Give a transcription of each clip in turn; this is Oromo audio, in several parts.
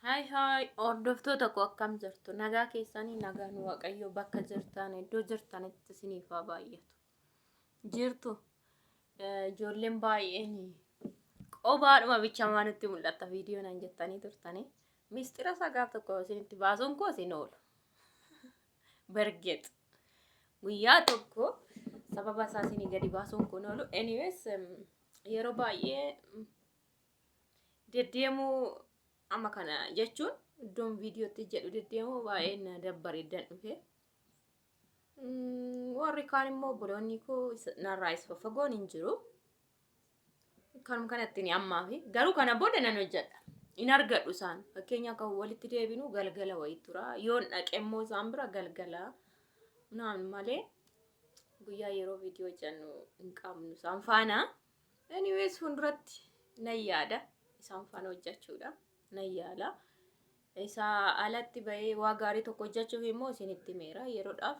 Haay haay, hordoftoota koo, akkam jirtu? Nagaa keessanii? Nagaan Waaqayyoo bakka jirtan, iddoo jirtanitti isiniif haa baay'atu. Jirtu? Ijoolleen baay'een qobaadhuma bicha nutti mul'ata viidiyoo naan jettanii turtanii. Mistira isaa gaaf tokko isinitti baasuun koo isin oolu. Bergeet. Guyyaa tokko sababa isaa isinii gadi baasuun kun oolu. Anyways, yeroo baay'ee deddeemuu amma kana jechuun iddoon viidiyootti jedhu deddeemuu baay'ee na dabbareeddan dhufe. Warri kaan immoo obboloonni koo narraa isa faffagoon hin jiru. Kanuma kanatti ni ammaa fi garuu kana booda nan hojjedha. Hin argadhu isaan. Fakkeenya akka walitti deebinu galgala wayii tura. Yoon dhaqe immoo isaan bira galgala naan malee guyyaa yeroo viidiyoo hojjennu hin qabnu isaan faana. Anyways, fuulduratti nan yaada isaan faana hojjechuudha. Nan yaala. Isaa alatti bahee waa gaarii tokko hojjechuuf immoo isinitti himeera yeroodhaaf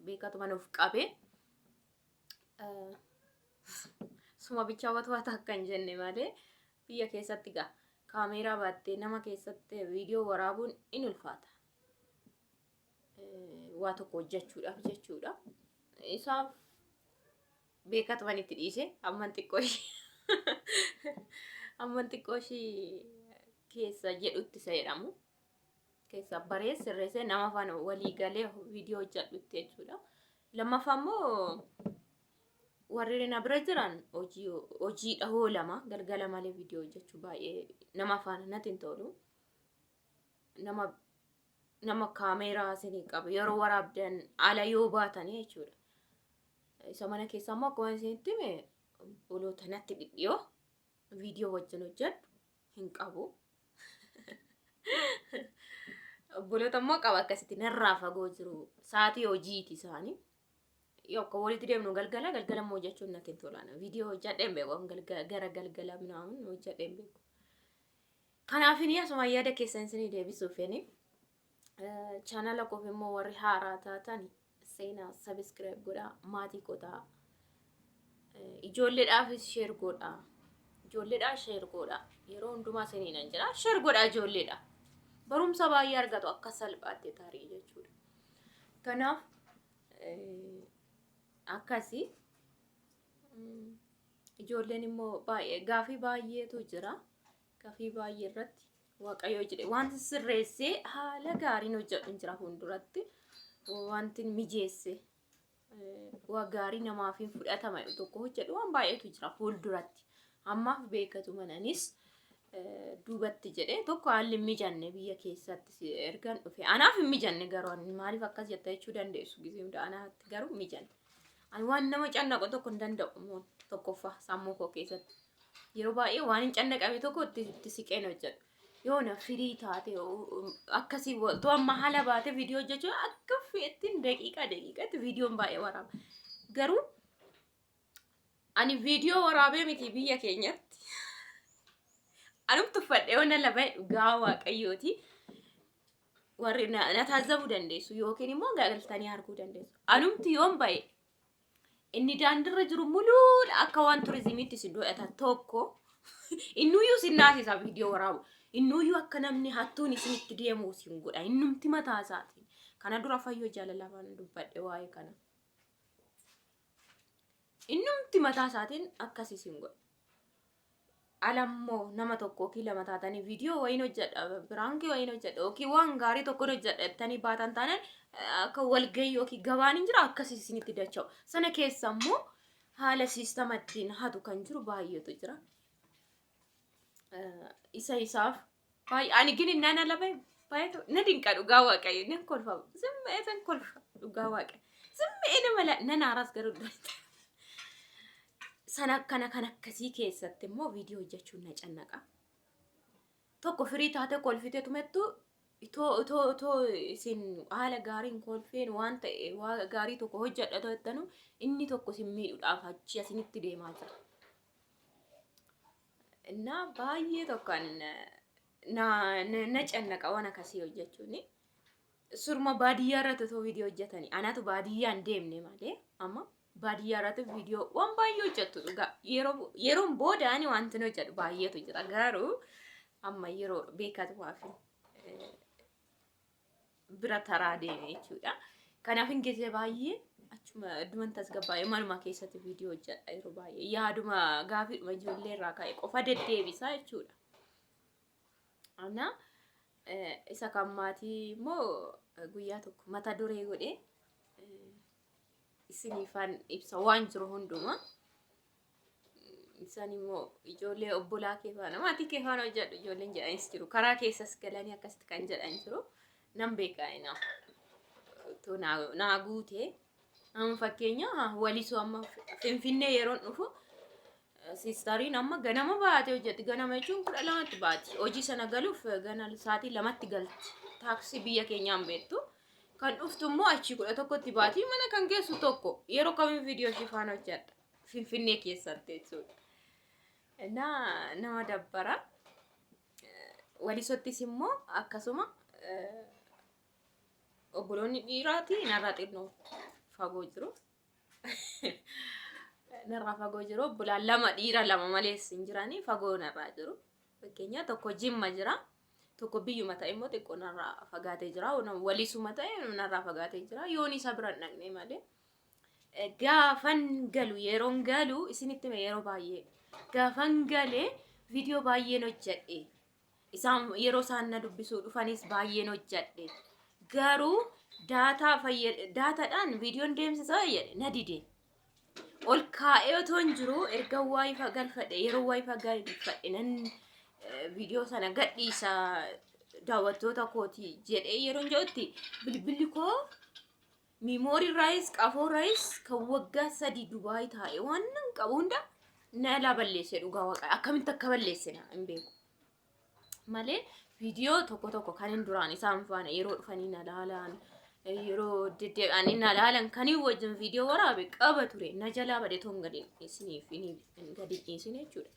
beekatuma nuuf qabe. Suma bichaa watwaata akka hin jenne malee biyya keessatti gaa kaameeraa baattee nama keessatti viidiyoo waraabuun in ulfaata. Waa tokko hojjechuudhaaf jechuudha. Isaaf beekatuman itti dhiise amman xiqqoo ishii keessa jedhutti isa jedhamu. Keessa baree sirreessee nama faana walii galee viidiyoo hojjedhutti jechuudha. Lammaffaa immoo warri na bira jiran hojii hojiidha hoolama galgala malee viidiyoo hojjechuu baay'ee nama faana natti hin tolu. Nama kaameeraa isinii qabu yeroo waraabdan ala yoo baatanii jechuudha. Isa mana keessaa immoo akkuma isinitti hime obboloota natti dhidhiyoo viidiyoo wajjin hojjedhu hin qabu. Obboloota immoo qaba, akkasitti narraa fagoo jiru. Sa'aatii hojiiti isaanii. Yoo akka walitti deemnu galgala galgala immoo hojjechuun natti hin tolaan. Viidiyoo hojjedhee hin beeku. Gara galgala minaamin hojjedhee hin beeku. Kanaaf inni asuma yaada keessan isinii deebisuuf inni chaanala koof immoo warri haaraa taatan seenaa subscribe godhaa, maatii kotaa, ijoolleedhaafis share godhaa, ijoolleedhaaf share godhaa. Yeroo hundumaa isinii nan jira, share godhaa. Ijoolleedha barumsa baay'ee argatu akka salphaatti tarii jechuudha. Kanaaf akkasii ijoolleen immoo baay'ee gaafii baay'eetu jira. Gaafii baay'ee irratti Waaqayyo jedhe wanti sirreessee haala gaariin hojjedhu hin jira. Fuulduratti wanti mijeesse waa gaarii namaaf hin fudhatama tokko hojjedhu waan baay'eetu jira fuulduratti. Ammaaf beekatu mananis duubatti jedhee tokko haalli hin mijanne biyya keessatti ergan dhufe anaaf hin mijanne. Garuu ani maaliif akkas jetta jechuu dandeessu. Gisee hunda anaatti garuu hin mijanne. Ani waan nama cannaqu tokko hin danda'u. Tokkoffaa sammuu koo keessatti yeroo baay'ee waan hin cannaqame tokko itti siqeen hojjedhu. Yoo na firii taate akkasii tu amma haala baate viidiyoo hojjechuun akka fe'ettiin daqiiqaa daqiiqatti viidiyoon baay'ee waraaba. Garuu ani viidiyoo waraabee miti biyya keenyatti. Anumtu uffadhee yoo na laba dhugaa Waaqayyooti. Warri na taajjabuu dandeessu yookiin immoo galtanii arguu dandeessu. Anumti yoon ba'e inni daandirra jiru muluudha akka waan turizimiitti isin do'ata tokko innuyyuu isin naasisa viidiyoo waraabu. Innuyyuu akka namni hattuun isinitti deemu isin godha. Innumti mataa isaatiin. Kana dura Fayyoo Jaalalaa faana dubbadhe waa'ee kana. Innumti mataa isaatiin akkas isin godha. Alammoo nama tokko yookiin lama taatanii viidiyoo wayiin hojjedha, piraankii wayiin hojjedha yookiin waan gaarii tokko hojjedha jettanii baatan taanaan akka walgahii yookiin gabaan hin jira akkasii isinitti dacha'u. Sana keessa immoo haala siistama ittiin hatu kan jiru baay'eetu jira. Isa isaaf baay'ee ani gini nana lama baay'eetu na dinqa. Dhugaa Waaqayyo nan kolfa, zimme'ee nan kolfa. Dhugaa Waaqayyo zimme'ee nama nan aaraas garuu sana akkana kan akkasii keessatti immoo viidiyoo hojjechuun na cannaqa. Tokko firii taate kolfitee tumettu itoo isin haala gaariin kolfeen waan ta'e waa gaarii tokko hojjedha jettanu inni tokko isin miidhuudhaaf achi asinitti deemaa jira. Innaa baay'ee tokko na cannaqa waan akkasii hojjechuuni. Surma baadiyyaa irratti otoo viidiyoo hojjetanii anatu baadiyyaa hin deemne malee amma baadiyyaa irratti viidiyoo waan baay'ee hojjettu dhugaa. Yeroon booda ani wanti hojjedhu baay'eetu jira, garuu Amma yeroo beekatumaaf bira taraa deeme jechuudha. Kanaaf hin gizee baay'ee achuma idduman tasgabbaa'ee manuma keessatti viidiyoo hojjedha yeroo baay'ee yaaduma gaafiidhuma ijoollee irraa ka'e qofa deddeebisaa jechuudha. Ana isa kan maatii immoo guyyaa tokko mata duree godhee isiniifan ibsa waan jiru hundumaa. Isaan immoo ijoollee obbolaa kee faana maatii kee faana hojjedhu ijoolleen jedhanis jiru. Karaa keessas galanii akkasitti kan jedhan jiru. Nan beekaa ina. Otoo naa guutee. Amma fakkeenya walisoo amma Finfinnee yeroon dhufu siistariin amma ganama baatee hojjetti. Ganama jechuun 12tti baati. Hojii sana galuuf gana sa'aatii 2tti galti. Taaksii biyya keenyaan beektu. Kan dhuftu immoo achii 11tti baati. Mana kan geessu tokko yeroo kamiin viidiyoo ishee faana hojjedha. Finfinnee keessatti jechuudha. Naa nama dabbara. Walisottis immoo akkasuma obboloonni dhiiraati narraa xinnoo fagoo jiru. Narraa fagoo jiru. Obbolaan lama dhiira lama malees hin jiranii fagoo narraa jiru. Fakkeenya tokko Jimma jira. Tokko biyyuma ta'e immoo xiqqoo narraa fagaatee jira. Walisuma ta'e narraa fagaatee jira. Yoon isa bira hin dhaqne malee. Gaafan galu yeroon galu isinitti hime yeroo baay'ee gaafan gale viidiyoo baay'een hojjedhe. Isaan yeroo isaan na dubbisuu dhufanis baay'een hojjedhe. Garuu daataa daataadhaan viidiyoon deemsisaa jedhe na dide. Ol kaa'ee otoo hin jiru erga waayifa galfadhe yeroo waayifa galfadhe nan viidiyoo sana gadhiisa daawwattoota kooti jedhee yeroon jedhutti bilbilli koo Miimoorii irraayis qafoo irraayis kan waggaa 3 Dubaay taa'e waan nan qabu hunda na ilaa balleesse dhugaa waaqa akkamitti akka balleesse na hin beeku. Malee viidiyoo tokko tokko kan hin duraan isaan faana yeroo dhufanii na laalan yeroo deddeebi'anii na laalan kan hin wajjin viidiyoo waraabe qaba ture na jalaa bade toon gadi isiniif hin gadi dhiisin jechuudha.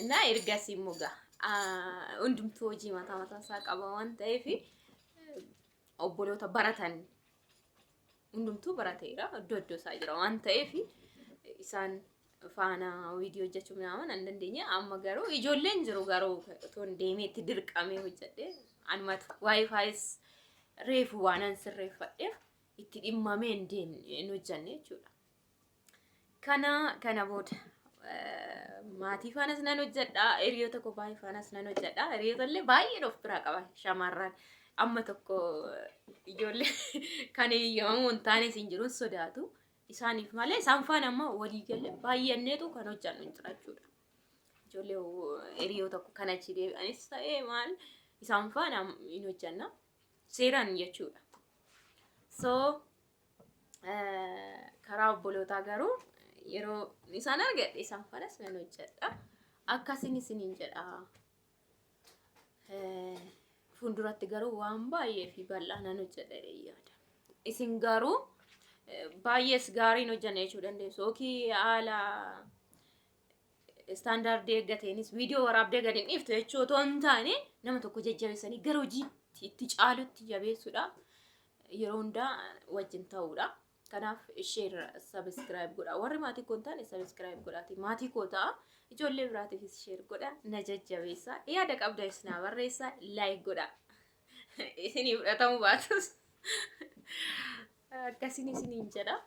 Innaa ergasii immoo gaa hundumtuu hojii mataa mataa isaa qaba waan ta'eef obboloota baratan hundumtuu barateera iddoo iddoo isaa jira waan ta'eef isaan faana viidiyoo hojjechuu minaaman hin dandeenye. Amma garuu ijoolleen jiru garuu otoo hin deemee itti dirqamee hojjedhe anumatu waayifaayis reefu waanan sirreeffadheef itti dhimmamee hin deemne hin hojjenne jechuudha. Kana booda maatii faanas nan hojjedha, hiriyoota koo baay'ee faanas nan hojjedha. Hiriyoota illee baay'een of biraa qaba shamarran. Amma tokko ijoollee kan eeyyamamuu hin taanes hin jiru sodaatu. Isaaniif malee isaan faana amma walii galee baay'anneetu kan hojjennu hin jira jechuudha. Ijoollee hiriyoota koo kan achi deebi'anis ta'ee maal isaan faana hin hojjenna. Seeraan jechuudha. So Karaa obbolootaa garuu yeroo isaan argadhe isaan fanas nan hojjedha. Akkasiin isiniin jedha. Fuulduratti garuu waan baay'ee fi bal'aa nan hojjedha jedhee yaada. Isin garuu baay'ees gaariin hojjanna jechuu dandeessu. Yookiin haala istaandaardii eeggateenis viidiyoo waraabdee gadi hin dhiiftu jechuu otoo hin taane nama tokko jajjabeessanii gara hojiitti itti caalutti jabeessuudha. Yeroo hundaa wajjin ta'uudha. Kanaaf share subscribe godha. Warri maatii koo hin taane subscribe godhaati. Maatii koo ta'a. Ijoollee biraatiifis share godha. Na jajjabeessa. Yaada qabdanis naa barreessa. Like godha. Isinii fudhatamuu baatus. Akkasiin isiniin jedha.